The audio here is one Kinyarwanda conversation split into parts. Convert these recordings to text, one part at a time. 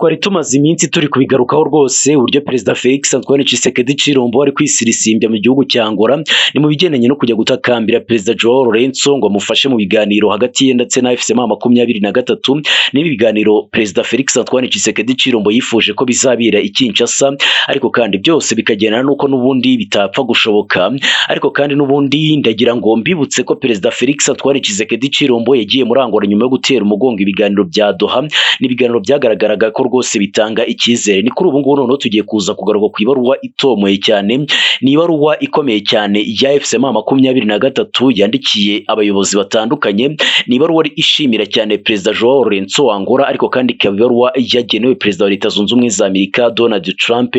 Twari tumaze iminsi turi kubigarukaho rwose, uburyo Perezida Felix Antoine Tshisekedi Tshilombo ari kwisirisimbya mu gihugu cya Angola, ni mu bigendanye no kujya gutakambira Perezida Joao Lourenço ngo amufashe mu biganiro hagati ye ndetse na AFC M23. N'ibi biganiro Perezida Felix Antoine Tshisekedi Tshilombo yifuje ko bizabera i Kinshasa, ariko kandi byose bikagendana n'uko n'ubundi bitapfa gushoboka. Ariko kandi n'ubundi ndagira ngo mbibutse ko Perezida Felix Antoine Tshisekedi Tshilombo yagiye muri Angola nyuma yo gutera umugongo ibiganiro bya Doha. Ni ibiganiro byagaragaraga ko rwose bitanga icyizere. Ni kuri ubu ngubu noneho tugiye kuza kugaruka ku ibaruwa itomoye cyane, ni ibaruwa ikomeye cyane ya AFC M23 yandikiye abayobozi batandukanye. Ni ibaruwa ishimira cyane Perezida Joao Lourenço wa Angola, ariko kandi ikaba ibaruwa yagenewe Perezida wa Leta Zunze Ubumwe za Amerika Donald Trump,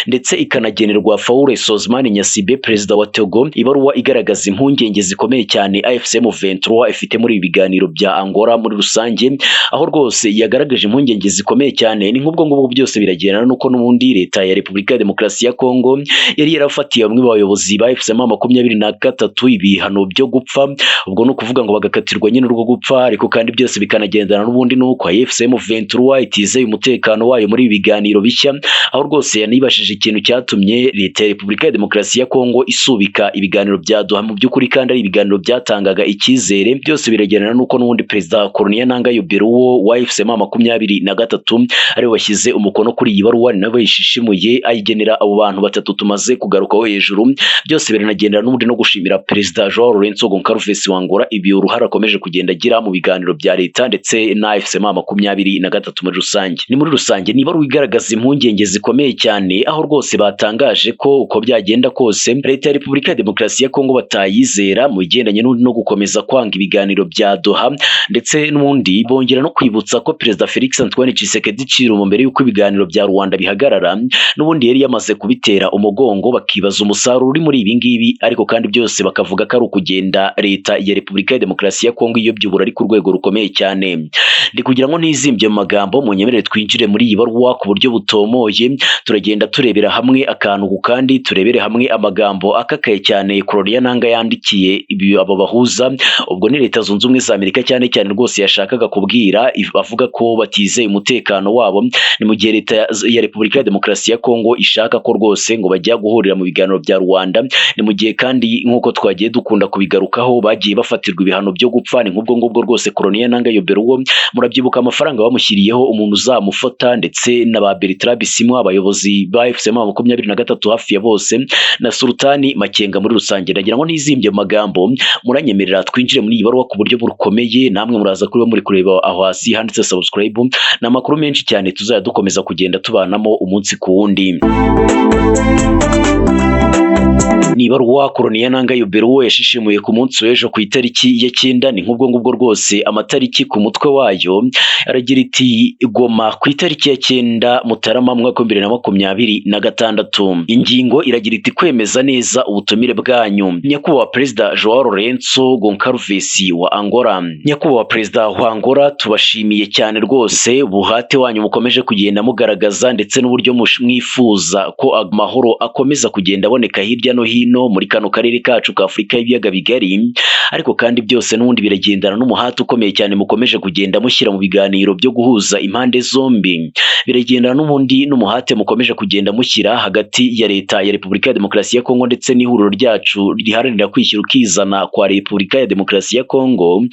ndetse ikanagenerwa Faure Essozimna Gnassingbé, Perezida wa Togo. Ibaruwa igaragaza impungenge zikomeye cyane AFC M23 ifite muri ibi biganiro bya Angola muri rusange, aho rwose yagaragaje impungenge zikomeye cyane. Ni nk'ubwo ngubwo byose biragendana n'uko n'ubundi Leta ya Repubulika ya Demokarasi ya Kongo yari yarafatiye bamwe mu bayobozi ba AFC M23 ibihano byo gupfa, ubwo ni ukuvuga ngo bagakatirwa nyine urwo gupfa. Ariko kandi byose bikanagendana n'ubundi n'uko AFC M23 itizeye umutekano wayo muri ibi biganiro bishya, aho rwose yanibashije ikintu cyatumye Leta ya Repubulika ya Demokarasi ya Kongo isubika ibiganiro bya Doha, mu by'ukuri kandi ari ibiganiro byatangaga icyizere. Byose biragendana n'uko n'ubundi Perezida Corneille Nangaa Yobeluo wa AFC M23 ariwe washyize umukono kuri iyi baruwa, ni nawe yishishimuye ayigenera abo bantu batatu tumaze kugarukaho hejuru. Byose biranagendana n'ubundi no gushimira Perezida Joao Lourenço Goncalves wa Angola ibi uruhare akomeje kugenda agira mu biganiro bya leta ndetse na AFC M23 muri rusange. Ni muri rusange ni ibaruwa igaragaza impungenge zikomeye cyane, aho rwose batangaje ko uko byagenda kose Leta ya Repubulika ya Demokarasi ya Kongo batayizera mu bigendanye no gukomeza kwanga ibiganiro bya Doha, ndetse n'ubundi bongera no kwibutsa ko Perezida Felix Antoine Tshisekedi Tshilombo mbere y'uko ibiganiro bya Rwanda bihagarara n'ubundi yari yamaze kubitera umugongo, bakibaza umusaruro uri muri ibi ngibi. Ariko kandi byose bakavuga ko ari ukugenda Leta ya Repubulika ya Demokarasi ya Kongo iyobya ari ku rwego rukomeye cyane. Ndi kugira ngo ntizimbye mu magambo, munyemerere twinjire muri iyi baruwa ku buryo butomoye. Turagenda turebera hamwe akantu ku kandi, turebere hamwe amagambo akakaye cyane Corneille Nangaa yandikiye ibi abo bahuza, ubwo ni Leta Zunze Ubumwe za Amerika cyane cyane rwose yashakaga kubwira, avuga ko batizeye umutekano wabo. Ni mu gihe Leta ya Repubulika ya Demokarasi ya Kongo ishaka ko rwose ngo bajya guhurira mu biganiro bya Rwanda. Ni mu gihe kandi nk'uko twagiye dukunda kubigarukaho bagiye bafatirwa ibihano byo gupfa. Ni nk'ubwo ngubwo rwose Corneille Nangaa Yobeluo, murabyibuka amafaranga bamushyiriyeho umuntu uzamufata, ndetse na ba Bertrand Bisimwa, abayobozi ba AFC M23 hafi ya bose, na Sultani Makenga muri rusange. Ndagira ngo ntizimbye mu magambo, muranyemerera twinjire muri iyi baruwa ku buryo bukomeye. Namwe muraza kuba muri kureba aho hasi handitse subscribe. Ni amakuru menshi cyane tuzajya dukomeza kugenda tubanamo umunsi ku wundi. Ni ibaruwa Corneille Nangaa Yobeluo yashishimuye ku munsi w'ejo ku itariki ya 9. Ni nk'ubwo ngubwo rwose amatariki ku mutwe wayo aragira iti: Goma ku itariki ya 9 Mutarama mwaka wa 2026. Ingingo iragira iti: kwemeza neza ubutumire bwanyu, Nyakubahwa Perezida Joao Lourenço Goncalves wa Angola. Nyakubahwa Perezida wa Angola, tubashimiye cyane rwose ubuhate wanyu mukomeje kugenda mugaragaza, ndetse n'uburyo mwifuza ko amahoro akomeza kugenda aboneka hirya no hino muri kano karere kacu ka Afurika y'ibiyaga bigari. Ariko kandi byose n'ubundi biragendana n'umuhate ukomeye cyane mukomeje kugenda mushyira mu biganiro byo guhuza impande zombi, biragendana n'ubundi n'umuhate mukomeje kugenda mushyira hagati ya Leta ya Repubulika ya Demokarasi ya Kongo ndetse n'ihuriro ryacu riharanira kwishyira ukizana kwa Repubulika ya Demokarasi ya Kongo.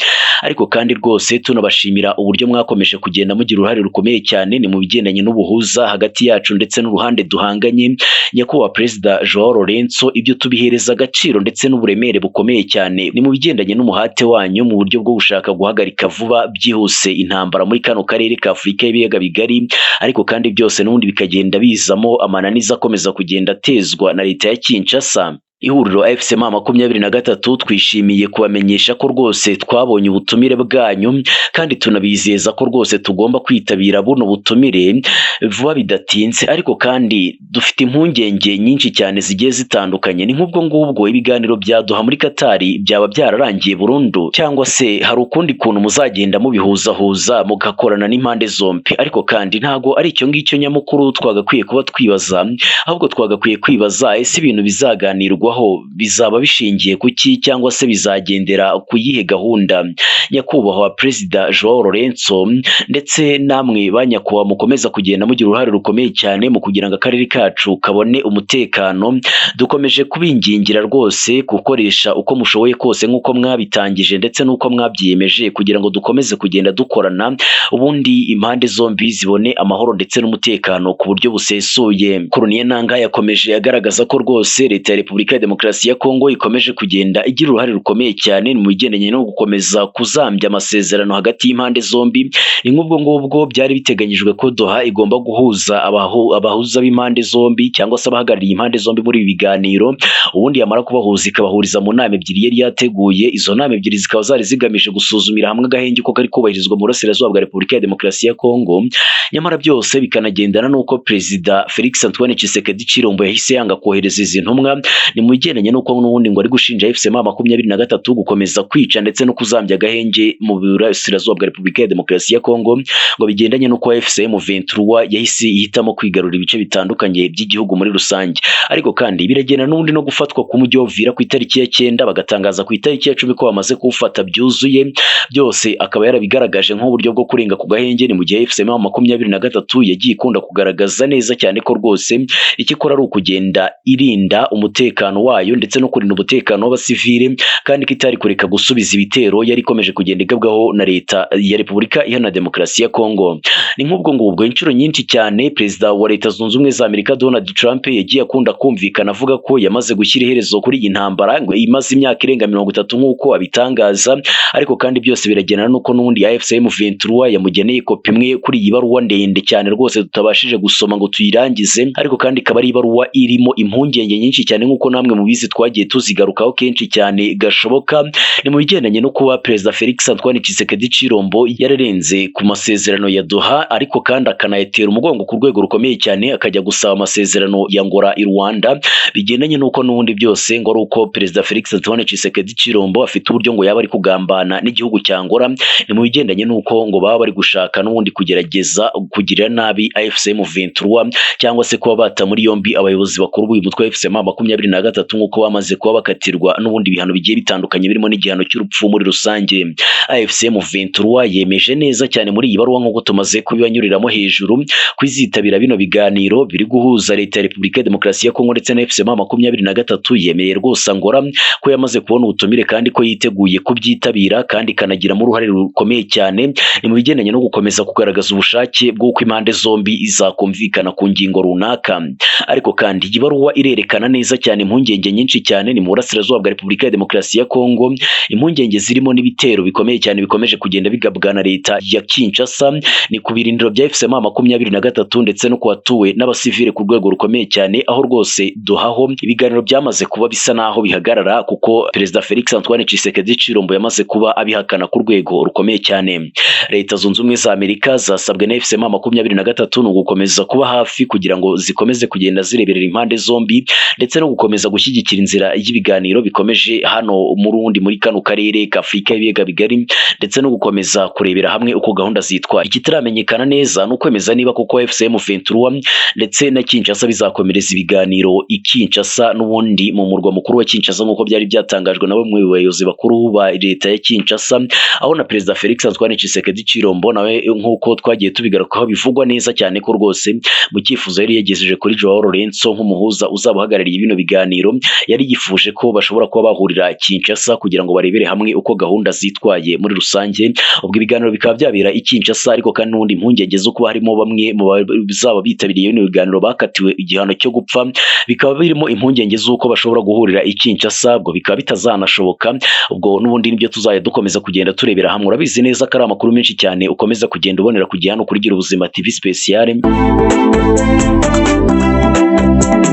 Ariko kandi rwose tunabashimira uburyo mwakomeje kugenda mugira uruhare rukomeye cyane ni mu bigendanye n'ubuhuza hagati yacu ndetse n'uruhande duhanganye. Nyakubahwa Perezida Joao Lourenço, ibyo tubihereza agaciro ndetse n'uburemere bukomeye cyane ni mu bigendanye n'umuhate wanyu mu buryo bwo gushaka guhagarika vuba byihuse intambara muri kano karere ka Afurika y'ibiyaga bigari. Ariko kandi byose n'ubundi bikagenda bizamo amananiza akomeza kugenda atezwa na Leta ya Kinshasa. Ihuriro AFC M23 twishimiye kubamenyesha ko rwose twabonye ubutumire bwanyu, kandi tunabizeza ko rwose tugomba kwitabira buno butumire vuba bidatinze. Ariko kandi dufite impungenge nyinshi cyane zigiye zitandukanye. Ni nk'ubwo ngubwo ibiganiro bya Doha muri Katari byaba byararangiye burundu, cyangwa se hari ukundi kuntu muzagenda mubihuzahuza mugakorana n'impande zombi? Ariko kandi ntago ari icyo ngicyo nyamukuru twagakwiye kuba twibaza, ahubwo twagakwiye kwibaza: ese ibintu bizaganirwaho kugerwaho bizaba bishingiye kuki cyangwa se bizagendera ku yihe gahunda? Nyakubahwa Perezida Joao Lourenço ndetse namwe ba nyakubahwa mukomeza kugenda mugira uruhare rukomeye cyane mu kugira ngo akarere kacu kabone umutekano, dukomeje kubingingira rwose gukoresha uko mushoboye kose nk'uko mwabitangije ndetse n'uko mwabyiyemeje kugira ngo dukomeze kugenda dukorana, ubundi impande zombi zibone amahoro ndetse n'umutekano ku buryo busesuye. Corneille Nangaa yakomeje agaragaza ko rwose leta ya Repubulika ya Demokarasi ya Kongo ikomeje kugenda igira uruhare rukomeye cyane mu bigendanye no gukomeza kuzambya amasezerano hagati y'impande zombi. Ni nk'ubwo ngubwo byari biteganyijwe ko Doha igomba guhuza abahuza b'impande zombi cyangwa se abahagarariye impande zombi muri ibi biganiro, ubundi yamara kubahuza ikabahuriza mu nama ebyiri yari yateguye. Izo nama ebyiri zikaba zari zigamije gusuzumira hamwe agahenge uko kari kubahirizwa mu burasirazuba bwa Repubulika ya Demokarasi ya Kongo. Nyamara byose bikanagendana n'uko Perezida Felix Antoine Tshisekedi Tshilombo yahise yanga kohereza izi ntumwa, ni mu bigendanye n'uko n'ubundi ngo ari gushinja AFC M23 gukomeza kwica ndetse no kuzambya agahenge mu burasirazuba bwa Repubulika ya Demokarasi ya Kongo, ngo bigendanye n'uko AFC M23 yahise ihitamo kwigarurira ibice bitandukanye by'igihugu muri rusange. Ariko kandi biragenda n'ubundi no gufatwa k'umujyi wa Uvira ku itariki ya 9, bagatangaza ku itariki ya 10 ko bamaze kuwufata byuzuye, byose akaba yarabigaragaje nk'uburyo bwo kurenga ku gahenge. Ni mu gihe AFC M23 yagiye ikunda kugaragaza neza cyane ko rwose icyo ikora ari ukugenda irinda umutekano wayo ndetse no kurinda umutekano w'abasivile, kandi ko itari kureka gusubiza ibitero yari ikomeje kugenda igabwaho na leta ya Repubulika Iharanira Demokarasi ya Kongo. Ni nk'ubwo ngubwo inshuro nyinshi cyane Perezida wa Leta Zunze Ubumwe za Amerika Donald Trump yagiye akunda kumvikana avuga ko yamaze gushyira iherezo kuri iyi ntambara ngo imaze imyaka irenga 30 nk'uko abitangaza. Ariko kandi byose biragendana n'uko n'ubundi AFC M23 yamugeneye kopi imwe kuri iyi baruwa ndende cyane rwose tutabashije gusoma ngo tuyirangize, ariko kandi ikaba ari ibaruwa irimo impungenge nyinshi cyane nk'uko namwe mubizi twagiye tuzigarukaho kenshi cyane gashoboka. Ni mu bigendanye no kuba Perezida Felix Antoine Tshisekedi Tshilombo yararenze ku masezerano ya Doha, ariko kandi akanayatera umugongo ku rwego rukomeye cyane akajya gusaba amasezerano ya Angola i Rwanda, bigendanye n'uko n'ubundi byose ngo ari uko Perezida Felix Antoine Tshisekedi Tshilombo afite uburyo ngo yaba ari kugambana n'igihugu cya Angola. Ni mu bigendanye n'uko ngo baba bari gushaka n'ubundi kugerageza kugirira nabi AFC M23 cyangwa se kuba bata muri yombi abayobozi bakuru b'uyu mutwe wa AFC M23 nk'uko bamaze kuba bakatirwa n'ubundi bihano bigiye bitandukanye birimo n'igihano cy'urupfu muri rusange. AFC M23 yemeje neza cyane muri iyi baruwa nk'uko tumaze kubibanyuriramo hejuru kwizitabira bino biganiro biri guhuza leta ya Repubulika ya Demokarasi ya Kongo ndetse na AFC M23. Yemeye rwose Angola ko yamaze kubona ubutumire kandi ko yiteguye kubyitabira kandi ikanagiramo uruhare rukomeye cyane. Ni mu bigendanye no gukomeza kugaragaza ubushake bw'uko impande zombi zakumvikana ku ngingo runaka. Ariko kandi iyi baruwa irerekana neza cyane impungenge nyinshi cyane ni mu burasirazuba bwa Repubulika ya Demokarasi ya Kongo, impungenge zirimo n'ibitero bikomeye cyane bikomeje kugenda bigabwa na leta ya Kinshasa ni ku birindiro bya AFC M23 ndetse no kuhatuwe n'abasivile ku rwego rukomeye cyane, aho rwose Dohaho ibiganiro byamaze kuba bisa naho bihagarara kuko Perezida Felix Antoine Tshisekedi Tshilombo yamaze kuba abihakana ku rwego rukomeye cyane. Leta Zunze Ubumwe za Amerika zasabwe na AFC M23 ni ugukomeza kuba hafi kugira ngo zikomeze kugenda zireberera impande zombi ndetse no gukomeza gushyigikira inzira y'ibiganiro bikomeje hano mu Burundi muri kano karere ka Afurika y'ibiyaga bigari, ndetse no gukomeza kurebera hamwe uko gahunda zitwa. Ikitaramenyekana neza ni ukwemeza niba koko AFC M23 ndetse na Kinshasa bizakomereza ibiganiro i Kinshasa n'ubundi mu murwa mukuru wa Kinshasa nk'uko byari byatangajwe na bamwe mu bayobozi bakuru ba leta ya Kinshasa, aho na Perezida Felix Antoine Tshisekedi Tshilombo nawe nk'uko twagiye tubigarukaho bivugwa neza cyane ko rwose mu cyifuzo yari yagejeje kuri Joao Lourenço nk'umuhuza uzaba uhagarariye bino biganiro, yari yifuje ko bashobora kuba bahurira Kinshasa kugira ngo barebere hamwe uko gahunda zitwaye muri rusange. Ubwo ibiganiro bikaba byabera i Kinshasa, ariko kandi n'ubundi impungenge zo kuba harimo bamwe mu bazaba bitabiriye bino biganiro bakatiwe igihano cyo gupfa, bikaba birimo impungenge z'uko bashobora guhurira i Kinshasa, ubwo bikaba bitazanashoboka. Ubwo n'ubundi nibyo tuzajya dukomeza kugenda turebera hamwe. Urabizi neza ko ari amakuru menshi cyane ukomeza kugenda ubonera ku gihe hano kuri Gira Ubuzima TV Special.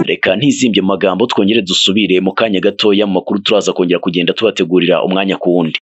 Reka ntizimbye mu magambo twongere dusubire mu kanya gatoya mu makuru turaza kongera kugenda tubategurira umwanya ku wundi.